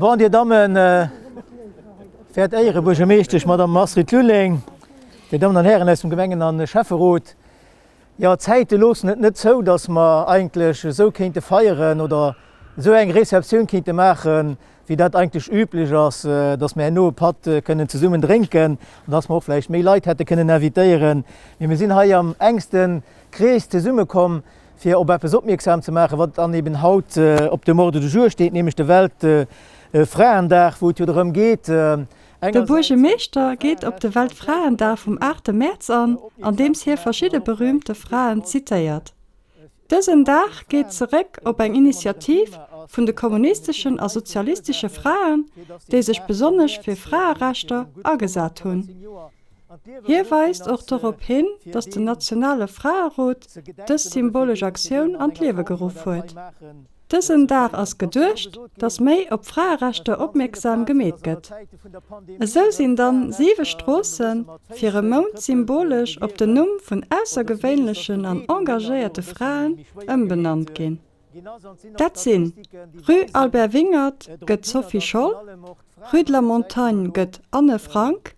Bon, Dir Dammen, verehrte Éierebuergermeeschtesch Madame Astrid Lulling, Dir Dammen an Hären aus dem Gemengen a Schäfferot, jo, d'Zäite loossen et net zou, dass mer eigentlech esou kéinte feieren oder esou eng Receptioun kéinte maachen, wéi dat eigentlech üblech ass, dass mer herno e Patt kënnen zesummen drénken an dass mer och vläicht méi Leit hätte kënnen invitéieren. Mee mir sinn hei am engste Krees zesummekomm, fir op eppes opmierksam ze maachen, wat dann eben haut op dem Ordre du jour steet, nämlech de Weltfraendag, wou et jo drëm geet, De Buergemeeschter geet op de Weltfraendag vum 8 Mäerz an, andeems hie verschidde berüümte Fraen zitéiert. Dësen Dag geet zeréck op eng Initiativ vun de kommunisteschen a sozialistesche Fraen, déi sech besonnesch fir Fraerechter agesat hunn. Hie weist och dorop hin, datt den nationale Fraerot dës symbolesch Aktioun an d'Liewe geruff huet. Dësen Dag ass geduecht, datt méi op Fraerechter opmierksam gemeet gëtt. Esou sinn dann siwe Stroosse fir e Mount symbolesch op den Numm vun aussergewéinlechen an engagéierte Fraen ëmbenannt ginn. Dat sinn, Rue Albert Wingert gëtt Sophie Scholl, Rue de la Montagne gëtt Anne Frank,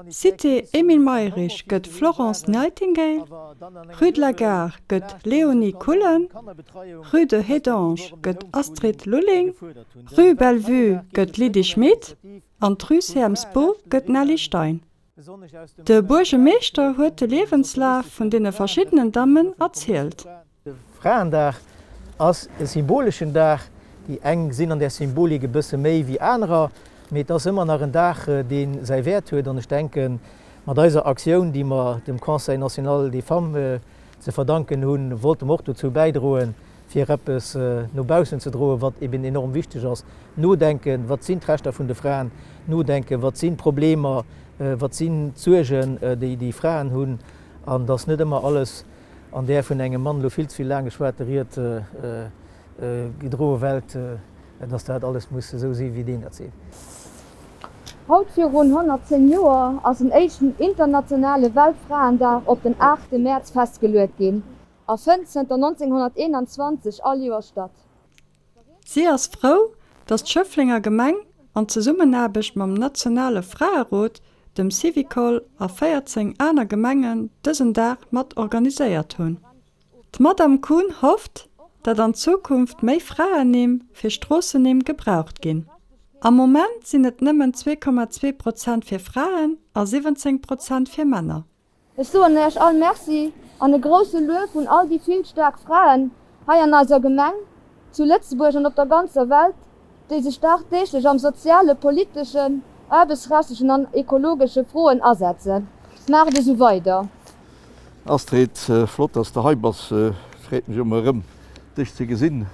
Cité Emile Mayrisch gëtt Florence Nightingale, Rue de la Gare gëtt Léonie Kullen, Rue de Hédange gëtt Astrid Lulling, Rue Bellevue gëtt Lydie Schmit an d'Rue CM Spo gëtt Nelly Stein. De Buergemeeschter huet de Liewenslaf vun deene verschiddenen Dammen erzielt. De Fraendag ass e symboleschen Dag. Déi eng sinn an där Symbolik e bësse méi wéi anerer, mee et ass ëmmer nach en Dag, dee säi Wäert huet. An ech denken, mat eiser Aktioun, déi mer dem Conseil national des femmes ze verdanken hunn, wollte mer och dozou bäidroen, fir eppes no baussen ze droen, wat eben enorm wichteg ass, Nodenken, wat sinn d'Rechter vun de Fraen, nodenken, wat sinn d'Problemer, wat sinn d'Suergen, déi déi Fraen hunn, an dass net ëmmer alles an där vun engem Mann elo vill ze vill laang geschwate Ried gedroe Welt, dass dat alles muss esou si wéi deen dat seet. Haut virun 110 Joer ass den éischten internationale Weltfraendag op den 8 Mäerz festgeluet ginn a fënnt zënter 1921 all Joer statt. Si ass frou, datt d'Schëfflenger Gemeng an Zesummenaarbecht mam nationale Fraerot, dem Syvicol a 14 aner Gemengen dësen Dag mat organiséiert hunn. D'Madamm Kuhn hofft, datt an Zukunft méi Fraennimm fir Stroossennimm gebraucht ginn. Am Moment sinn et nëmmen 2,2 Prozent fir Fraen a 17 Prozent fir Männer. Ech soen Iech all Merci an e grousse Luef un all déi vill staark Fraen hei an eiser Gemeng, zu Lëtzebuerg an op der ganzer Welt, déi sech dagdeeglech am soziale, politeschen, aarbechtsrechtlechen an ekologesche Froen asetzen. Maacht esou weider! Astrid, flott dass de hei bass, freet mech ëmmer erëm dech ze gesinn.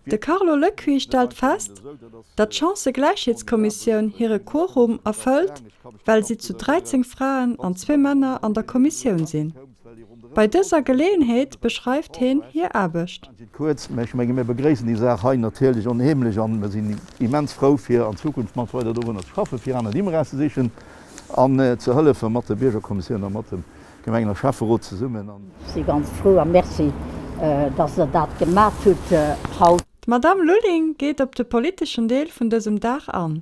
De Carlo Lecuit stellt fest, datt d'Chancëgläichheetskommissioun hire Quorum erfëllt, well si zu 13 Fraen an zwee Männer an der Kommissioun sinn. Bei dëser Geleeënheet beschreift heen hir Aarbecht. Kuerz, mä ech menge mir begréissen déi Saach hei natierlech onheemlech an mir sinn immens frou fir an Zukunft mat weider dorunner ze schaffen, fir aner Nimm erauszesichen an ze hëllefe mat der Biergerkommissioun a mat dem Gemengen a Schäfferot zesummen an. Ech si ganz frou a Merci, dass Der dat gemat hutt haut. D'Madamm Lulling geet op de politeschen Deel vun dësem Dag an.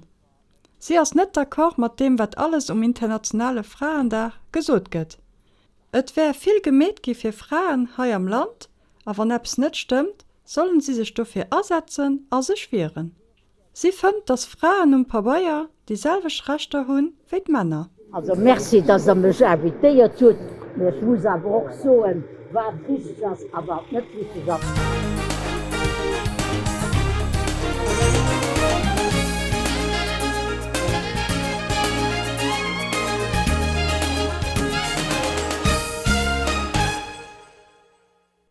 Si ass net d'accord mat deem wat alles um internationale Fraendag gesot gëtt. Et wär vill gemeet gi fir Fraen hei am Land a wann eppes net stëmmt, sollen si sech dofir asetzen a sech wieren. Si fënnt, datt Fraen um Pabeier déi selwecht Rechter hu wéi d'Männer. Also merci, dass Der mech invitéiert hutt, mee ech muss awer och soen, wat richteg ass a wat net richteg ass.